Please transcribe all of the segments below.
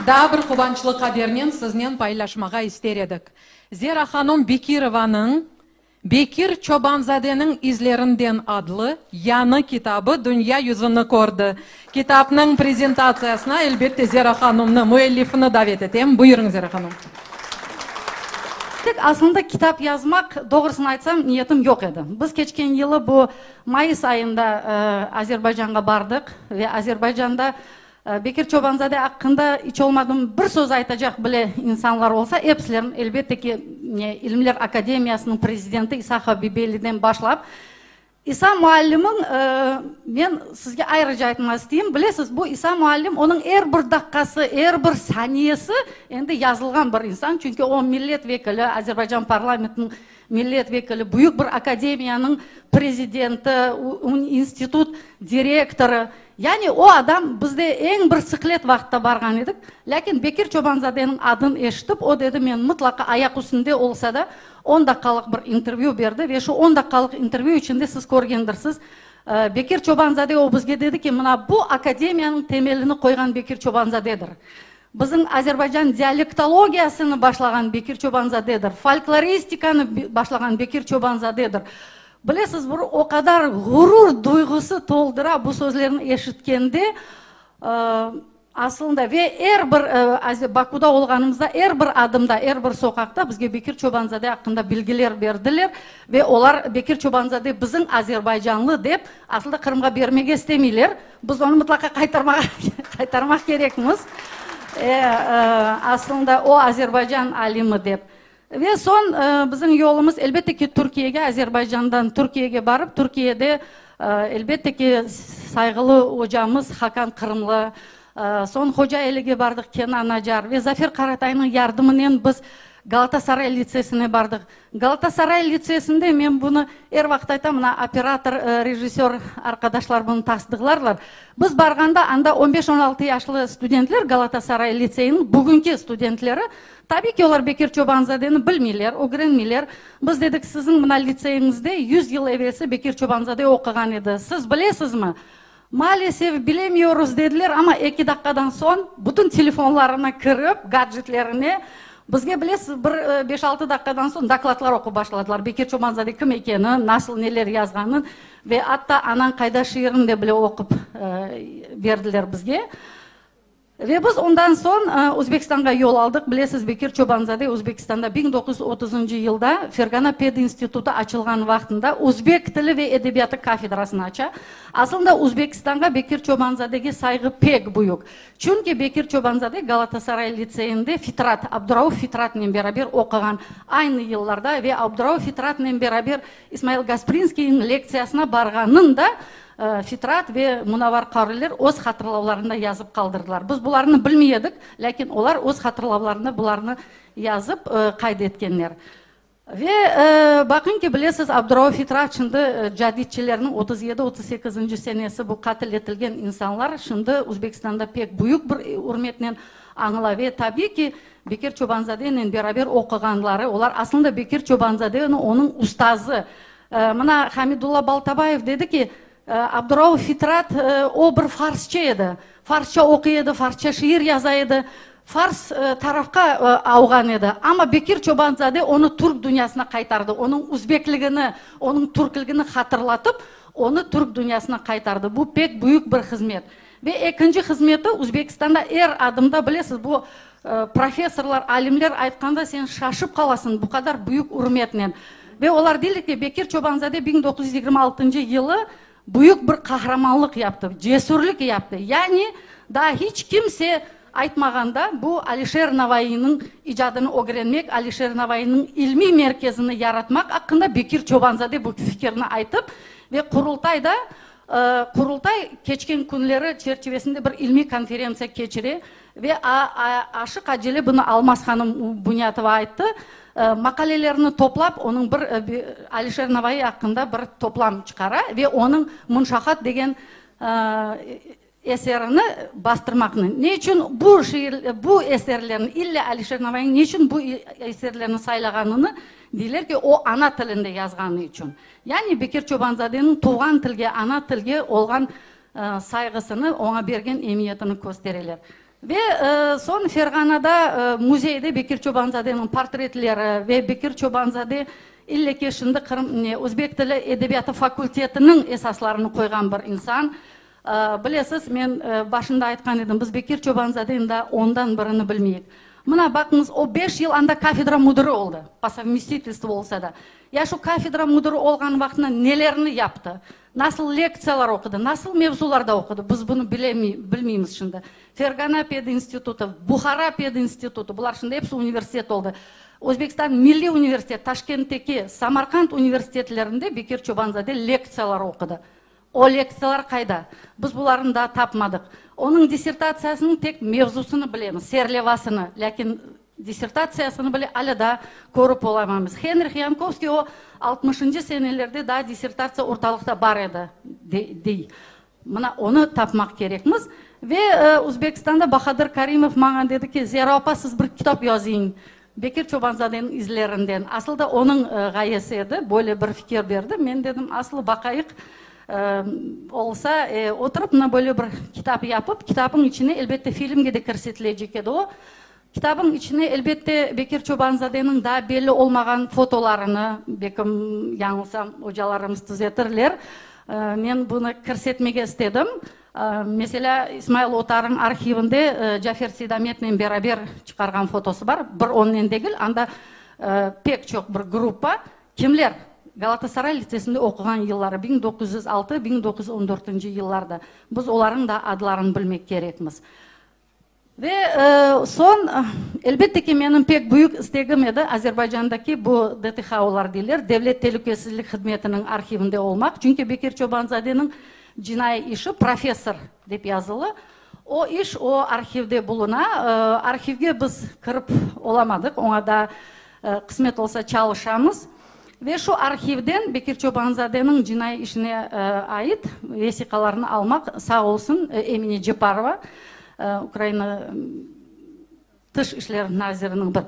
Daa bir quvançlı habernen siznen paylaşmağa ister edik. Zera hanım Bekirovanıñ Bekir Çobanzadeniñ izlerinden adlı yañı kitabı dünya yüzüni kördi. Kitapnıñ prezentatsiyasına, elbette, Zera hanımnı, müellifini davet etem. Buyurıñ, Zera hanım. Tek aslında kitap yazmaq, doğrusını aytsam, niyetim yoq edi. Biz keçken yılı bu mayıs ayında Azerbaycanğa bardıq ve Azerbaycanda Bekir Çobanzade aqqında iç olmadım bir söz aytacaq bile insanlar olsa, episilerin, elbette ki, İlimler Akademiyasınıñ prezidenti İsa Habibelliden başlap, İsa muallimniñ, men sizge ayrıca aytmaq isteyim, bilesiz, bu İsa muallim, onıñ er bir daqqası, er bir saniyesi endi yazılğan bir insan, çünki o millet vekili, Azerbaycan parlamentiniñ millet vekili, büyük bir akademiyanıñ prezidenti, institut direktorı. Yani o adam, biz de eñ bir sıqlet vaqıtta barğan edik, lâkin Bekir Çobanzadeniñ adın eşitip, o dedi, men mıtlaqa ayaq üstünde olsa da, on daqqalıq bir intervyü berdi ve şu on daqqalıq intervyü içinde siz körgendirsiz, Bekir Çobanzade o bizge dedi ki, mına bu akademiyanıñ temelini qoyğan Bekir Çobanzadedir. Bizim Azerbaycan dialektologiyasını başlağan Bekir Çobanzadedir, folkloristikanı başlağan Bekir Çobanzadedir. Bilesiz, bir o qadar ğurur duyğusı toldıra bu sözlerni eşitkende, Aslında, ve er bir, Bakuda olğanımızda er bir adımda, er bir soqaqta bizge Bekir Çobanzade aqqında bilgiler berdiler ve olar Bekir Çobanzade bizim azerbaycanlı dep, aslında Qırımğa bermege istemeyler. Biz onı mıtlaqa qaytarmağa qaytarmaq kerekmiz. Aslında, o Azerbaycan alimi dep. Ve soñ bizim yolumız, elbette ki, Türkiyege, Azerbaycandan Türkiyege barıp, Türkiyede, elbette ki, sayğılı ocamız Hakan Qırımlı, soñ Hocaelige bardıq, Kenan Acar ve Zafer Qarataynıñ yardımınen biz Galatasaray litsesine bardıq. Galatasaray litsesinde, men bunı er vaqıt aytam, mına operator, rejissör arqadaşlar bunı tasdıqlarlar, biz barğanda anda on beş, on altı yaşlı studentler, Galatasaray litseyiniñ bugünki studentleri, Tabiy ki, olar Bekir Çobanzadeni bilmeyler, ögrenmeyler. Biz dedik, siziñ mına litseyiñizde 100 yıl evelsi Bekir Çobanzade oquğan edi. Siz bilesizmi? Maalesef, bilemiyoruz, dediler, amma eki daqqadan soñ bütün telefonlarına kirip, gadjetlerine, bizge, bilesiz, bir beş-altı daqqadan soñ dokladlar oqup başladılar, Bekir Çobanzade kim ekeni, nasıl, neler yazğanın ve atta Anañ qayda şiirini de bile oqup berdiler bizge. Ve biz ondan soñ Özbekistanğa yol aldıq. Bilesiz, Bekir Çobanzade Özbekistanda 1930-ncı yılda Fergana pedinstitutı açılğan vaqtında özbek tili ve edebiyatı kafedrasını aça. Aslında Özbekistanğa Bekir Çobanzadege sayğı pek büyük. Çünki Bekir Çobanzade Galatasaray litseyinde Fitrat, Abdurauf Fitratnen beraber oquğan aynı yıllarda ve Abdurauf Fitratnen beraber İsmail Gasprinskiyniñ lektsiyasına barğanın da Fitrat ve Munavar Qarıler öz hatırlavlarında yazıp qaldırdılar. Biz bularnı bilmey edik, lâkin olar öz hatırlavlarında bularnı yazıp qayd etkenler. Ve baqıñ ki, bilesiz, Abdurauf Fitrat şimdi caditçilerniñ 37, 38-nci senesi bu qatl etilgen insanlar şimdi Özbekistanda pek büyük bir ürmetnen añıla ve tabiy ki, Bekir Çobanzadenen beraber oquğanları, olar aslında Bekir Çobanzadeni onıñ ustazı, Mına Hamidulla Baltabayev dedi ki, Abdurauf Fitrat o bir farsçı edi. Farsça oquy edi, farsça şiir yaza edi. Fars tarafqa avğan edi. Amma Bekir Çobanzade onı türk dünyasına qaytardı. Onıñ üzbekligini, onıñ türkligini hatırlatıp, onı türk dünyasına qaytardı. Bu pek büyük bir hızmet. Ve ekinci hızmeti, Üzbekistanda er adımda, bilesiz, bu professorlar, alimler aytqanda sen şaşıp qalasıñ, bu qadar büyük ürmetnen. Ve olar deyler ki, Bekir Çobanzade 1926-ncı yılı büyük bir qahramanlıq yaptı, cesürlik yaptı. Yani, daa hiç kimse aytmağanda, bu Alişer Navaiyniñ icadını ögrenmek, Alişer Navaiyniñ ilmiy merkezini yaratmaq aqqında Bekir Çobanzade bu fikirni aytıp ve Qurultayda Qurultay keçken künleri çerçivesinde bir ilmiy konferentsiya keçire ve aşıq-acele bunı Almaz hanım Bunyatova ayttı, maqalelerini toplap, onıñ bir Alişer Navaiy aqqında bir toplam çıqara ve onıñ Munşahat degen eserini bastırmaqnı. Ne içün bu şiir, bu eserlerni, ille Alişer Navaiyniñ ne içün bu eserlerni saylağanını deyler ki, o ana tilinde yazğanı içün. Yani Bekir Çobanzadeniñ tuvğan tilge, ana tilge olğan sayğısını, oña bergen emiyetini köstereler. Ve soñ Ferğanada müzeyde Bekir Çobanzadeniñ portretleri ve Bekir Çobanzade ille ki şimdi qırım, ne, özbek tili edebiyatı fakultetiniñ esaslarını qoyğan bir insan. Bilesiz, men başında aytqan edim, biz Bekir Çobanzadeniñ daa ondan birini bilmeyik. Mına, baqıñız, o beş yıl anda kafedra müdiri oldı, po sovmestitelstvu olsa da. Ya şu kafedra müdiri olğan vaqtında nelerni yaptı? Nasıl lektsiyalar oqudı, nasıl mevzularda oqudı, biz bunı bilmeymiz şimdi. Fergana pedinstitutı, Buhara pedinstitutı, bular şimdi episi universitet oldı. Özbekistan milliy universiteti, Taşkentteki, Samarqand universitetlerinde Bekir Çobanzade lektsiyalar oqudı. O lektsiyalar qayda? Biz bularnı daa tapmadıq. Onıñ dissertatsiyasınıñ tek mevzusını bilemiz, serlevasını, lâkin Dissertatsiyasını bile alâ daa körip olamamız. Henrih Yankovskiy o altmışıncı senelerde daa dissertatsiya ortalıqta bar edi, dey. Mına onı tapmaq kerekmiz. Ve Uzbekistanda Bahadır Karimov maña dedi ki, Zera apa, siz bir kitap yazıñ Bekir Çobanzadeniñ izlerinden. Asıl da onıñ ğayesi edi, böyle bir fikir berdi. Men dedim, aslı baqayıq, olsa, oturıp mına böyle bir kitap yapıp, kitapnıñ içine elbette filmge de kirsetilecek edi o. Kitabıñ içine, elbette, Bekir Çobanzadeniñ daa belli olmağan fotolarını, belkim, yañılsam, ocalarımız tüzetirler, men bunı kirsetmege istedim. Meselâ, İsmail Otarıñ arhivinde Cafer Seydametnen beraber çıqarğan fotosı bar, bir onnen degil, anda pek çoq bir gruppa. Kimler? Galatasaray litsesinde oquğan yılları, 1906, 1914 yıllarda. Biz olarnıñ da adlarını bilmek kerekmiz. Ve soñ, elbette ki, menim pek büyük istegim edi Azerbaycandaki bu DTH olar deyler, Devlet telükesizlik hızmetiniñ arhivinde olmaq, çünki Bekir Çobanzadeniñ cinaiy işi professor dep yazılı. O iş o arhivde buluna. Arhivge biz kirip olamadıq, oña daa qısmet olsa çalışamız. Ve şu arhivden Bekir Çobanzadeniñ cinaiy işine ait vesiqalarnı almaq, sağ olsun Emine Ceparova, Ukraina Tış işler naziriniñ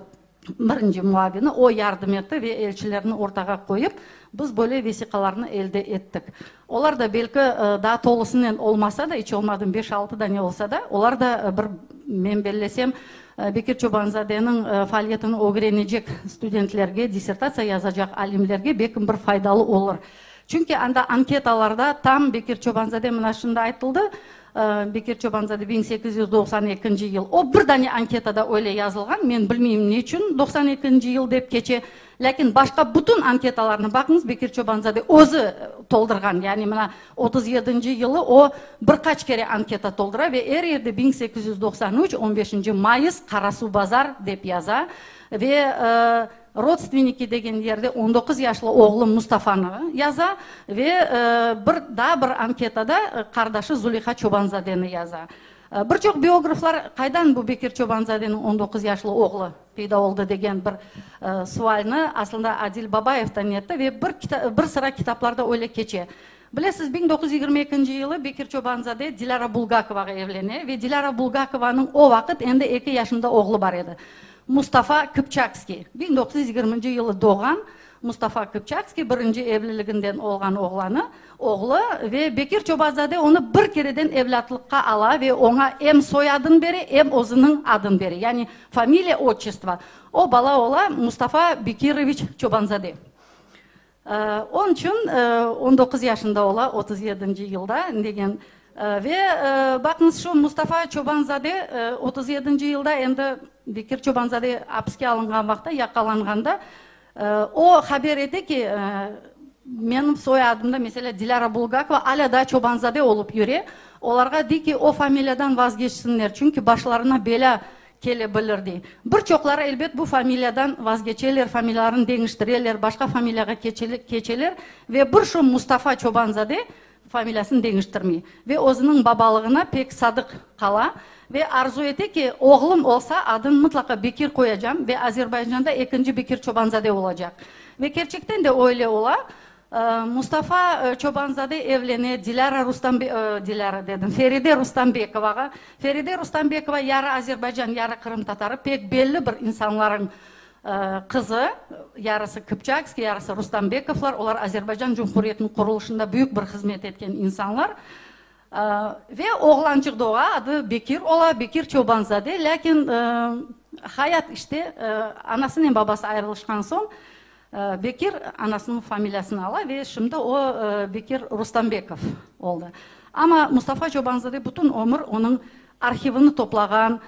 birinci muavini, o yardım etti ve elçilerni ortağa qoyıp, biz böyle vesiqalarnı elde ettik. Olar da belki daa tolusınen olmasa da, iç olmadım beş-altı dane olsa da, olar da bir, men bellesem, Bekir Çobanzadeniñ faaliyetini ögrenecek studentlerge, dissertatsiya yazacaq alimlerge belkim bir faydalı olur. Çünki anda anketalarda tam Bekir Çobanzade mına şimdi aytıldı, Bekir Çobanzade 1892 yıl, o bir dane anketada öyle yazılğan, men bilmeyim ne içün 92 yıl dep keçe, Lâkin başqa bütün anketalarnı baqıñız, Bekir Çobanzade özü toldurğan, yani mına 37 yılı o bir qaç kere anketa toldura ve er yerde 1893, on beşinci mayıs, Qarasuvbazar dep yaza ve rodstvenniki degen yerde on doquz yaşlı oğlu Mustafanı yaza ve bir daa bir anketada qardaşı Zuliha Çobanzadeni yaza. Bir çoq biograflar qaydan bu Bekir Çobanzadeniñ on doquz yaşlı oğlu peyda oldı degen bir sualni aslında Adil Babayev da netti ve bir bir sıra kitaplarda öyle keçe. Bilesiz, 1922 yılı Bekir Çobanzade Dilâra Bulgakovağa evlene ve Dilâra Bulgakovanıñ o vaqıt endi eki yaşında oğlu bar edi, Mustafa Kıpçakskiy, 1920 yılı doğğan Mustafa Kıpçakskiy birinci evliliginden olğan oğlanı, oğlu, ve Bekir Çobanzade onı bir kereden evlâtlıqqa ala ve oña em soyadını bere, em özüniñ adını bere, yani familiya, otçestvo. O bala ola Mustafa Bekiroviç Çobanzade. Onıñ içün on doquz yaşında ola, 37 yılda degen. Ve baqıñız, şu Mustafa Çobanzade 37 yılda endi Bekir Çobanzade apiske alınğan vaqta, yaqalanğanda, o haber ete ki, menim soyadımda, meselâ, Dilâra Bulgakova alâ daa Çobanzade olıp yüre. Olarğa dey ki, o familiyadan vazgeçsinler, çünki başlarına belâ kele bilir, dey. Bir çoqları, elbet, bu familiyadan vazgeçeler, familiyalarını deñiştireler, başqa familiyağa keçeler ve bir şu Mustafa Çobanzade familiyasını deñiştirmey ve özüniñ babalığına pek sadıq qala ve arzu ete ki, oğlum olsa, adını mıtlaqa Bekir qoyacam ve Azerbaycanda ekinci Bekir Çobanzade olacaq. Ve kerçekten de öyle ola. Mustafa Çobanzade evlene Dilâra Rustambe, Dilâra dedim, Feride Rustambekovağa. Feride Rustambekova yarı azerbaycan, yarı qırımtatarı, pek belli bir insanlarıñ qızı, yarısı Kıpçakskiy, yarısı Rustambekovlar, olar Azerbaycan Cumhuriyetiniñ qurulışında büyük bir hızmet etken insanlar. Ve oğlançıq doğa, adı Bekir ola, Bekir Çobanzade. Lâkin hayat işte, anasınen babası ayırılışqan soñ, Bekir anasınıñ familiyasını ala ve şimdi o Bekir Rustambekov oldı. Amma Mustafa Çobanzade bütün ömür onıñ arhivini toplağan,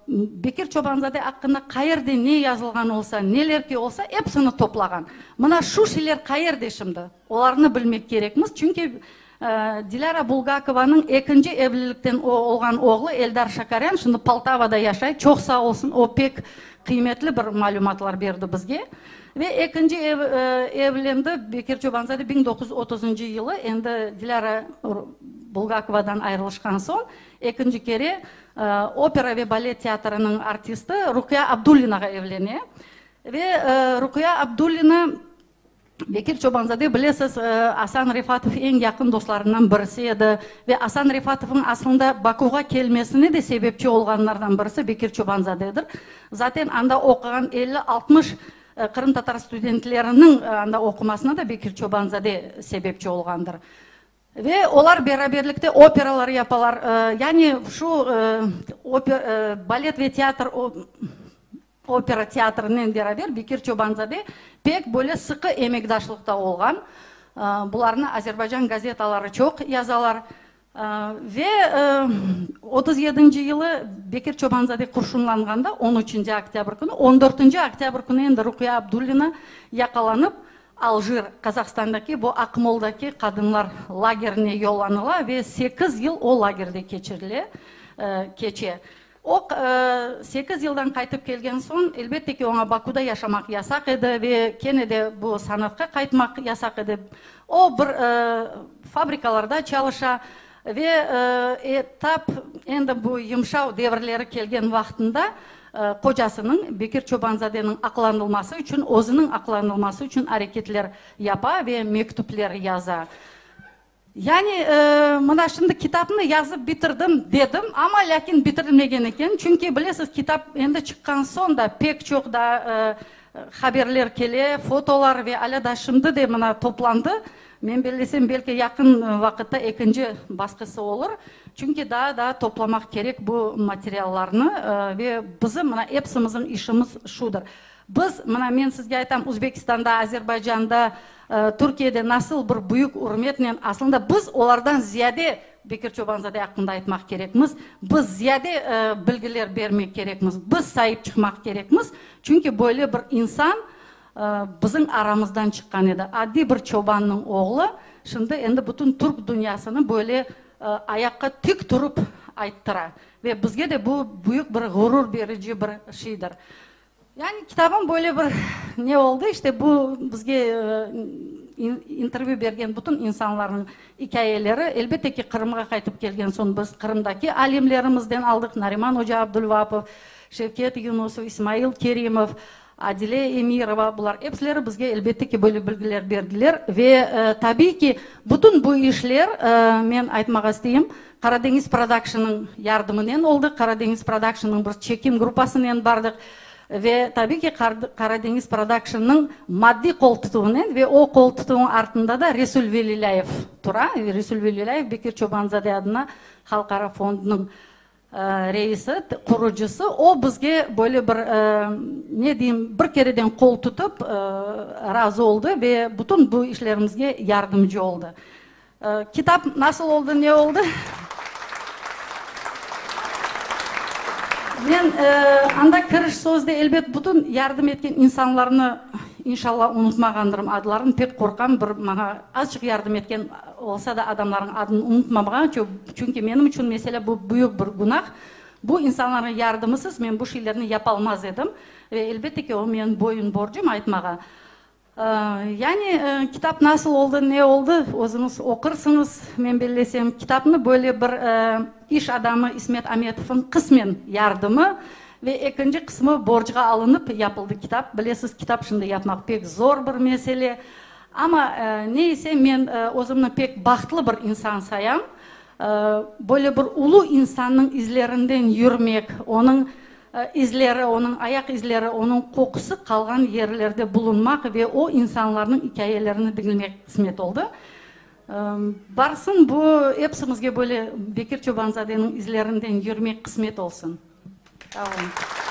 Bekir Çobanzade aqqında qayerde ne yazılğan olsa, neler ki olsa, epsini toplağan. Mına şu şeyler qayerde şimdi? Olarnı bilmek kerekmiz, çünki Dilâra Bulgakovanıñ ekinci evlilikten olğan oğlu Eldar Şakaryan şimdi Poltavada yaşay, çoq sağ olsun, o pek qıymetli bir malümatlar berdi bizge. Ve ekinci evlendi Bekir Çobanzade 1930 yılı, endi Dilâra Bulgakovadan ayırılışqan soñ, ekinci kere opera ve balet teatrınıñ artisti Ruqya Abdullinağa evlene. Ve Ruqya Abdullina Bekir Çobanzade, bilesiz, Asan Refatov eñ yaqın dostlarından birisi edi ve Asan Refatovnıñ aslında Bakuğa kelmesine de sebepçi olğanlardan birisi Bekir Çobanzadedir. Zaten anda oquğan elli-altmış qırımtatar studentleriniñ anda oqumasına da Bekir Çobanzade sebepçi olğandır. Ve olar beraberlikte operalar yapalar. Yani şu balet ve teatr Opera teatrinen beraber Bekir Çobanzade pek böyle sıqı emekdaşlıqta olğan. Bularnı Azerbaycan gazetaları çoq yazalar. Ve 37 yılı Bekir Çobanzade qurşunlanğanda, on üçünci oktâbr künü, on dörtünci oktâbr künü endi Ruqiye Abdullina yaqalanıp, Aljir, Qazahstandaki bu Aqmoldaki qadınlar lagerine yollanıla ve sekiz yıl o lagerde keçirile, keçe. O, sekiz yıldan qaytıp kelgen soñ, elbette ki, oña Bakuda yaşamaq yasaq edi ve kene de bu sanatqa qaytmaq yasaq edi. O, bir fabrikalarda çalışa ve tap endi bu yımşav devirleri kelgen vaqtında qocasınıñ, Bekir Çobanzadeniñ aqlanılması içün, özüniñ aqlanılması içün areketler yapa ve mektüpler yaza. Yani, mına şimdi kitapnı yazıp bitirdim, dedim, amma lâkin bitirilmegen eken, çünki, bilesiz, kitap endi çıqqan soñ da pek çoq daa haberler kele, fotolar ve alâ daa şimdi de mına toplandı. Men bellesem, belki yaqın vaqıtta ekinci basqısı olur, çünki daa daa toplamaq kerek bu materiallarnı ve bizim mına epsimizniñ işimiz şudır. Biz, mına men sizge aytam, Üzbekistanda, Azerbaycanda, Türkiyede nasıl bir büyük ürmetnen, aslında biz olardan ziyade Bekir Çobanzade aqqında aytmaq kerekmiz, biz ziyade bilgiler bermek kerekmiz, biz saip çıqmaq kerekmiz, çünki böyle bir insan bizim aramızdan çıqqan edi. Adiy bir çobannıñ oğlu, şimdi endi bütün türk dünyasını böyle ayaqqa tik turıp ayttıra. Ve bizge de bu büyük bir ğurur berici bir şeydir. Yani kitabım böyle bir ne oldı, işte bu bizge intervyü bergen bütün insanlarnıñ ikâyeleri. Elbette ki, Qırımğa qaytıp kelgen soñ biz Qırımdaki alimlerimizden aldıq, Nariman oca Abdulvapov, Şevket Yunusov, İsmail Kerimov, Adile Emirova, bular epsileri bizge elbette ki böyle bilgiler berdiler. Ve tabiiy ki, bütün bu işler, men aytmağa isteyim, Qaradeñiz Prodakşnıñ yardımınen oldı. Qaradeñiz Prodakşnıñ bir çekim gruppasınen bardıq ve tabiy ki, Qaradeñiz Prodakşnıñ maddiy qol tutuvınen ve o qol tutuvıñ artında da Resul Velilâyev tura. Resul Velilâyev Bekir Çobanzade adına halqara fondnıñ reisi, qurucısı. O bizge böyle bir, ne deyim, bir kereden qol tutıp razı oldı ve bütün bu işlerimizge yardımcı oldı. Kitap nasıl oldı, ne oldı? Men anda kiriş sözde, elbet, bütün yardım etken insanlarnı, inşallah, unutmağandırım adlarını, pek qorqam, bir maña azçıq yardım etken olsa da adamlarnıñ adını unutmamağa, çünki menim içün mesele bu büyük bir günah. Bu insanlarnıñ yardımısız men bu şeylerni yapalmaz edim ve, elbette ki, o menim boyun borcum aytmağa. Yani, kitap nasıl oldı, ne oldı, özüñiz oqursıñız, men bellesem. Kitapnı böyle bir iş adamı İsmet Ametovıñ qısmen yardımı ve ekinci qısmı borcğa alınıp yapıldı kitap. Bilesiz, kitap şimdi yapmaq pek zor bir mesele. Amma, ne ise, men özümni pek bahtlı bir insan sayam. Böyle bir ulu insannıñ izlerinden yürmek, onıñ İzleri, onıñ ayaq izleri, onıñ qoqusı qalğan yerlerde bulunmaq ve o insanlarnıñ ikâyelerini diñlemek qısmet oldı. Barsın bu epsimizge böyle Bekir Çobanzadeniñ izlerinden yürmek qısmet olsun. Sağ oluñ.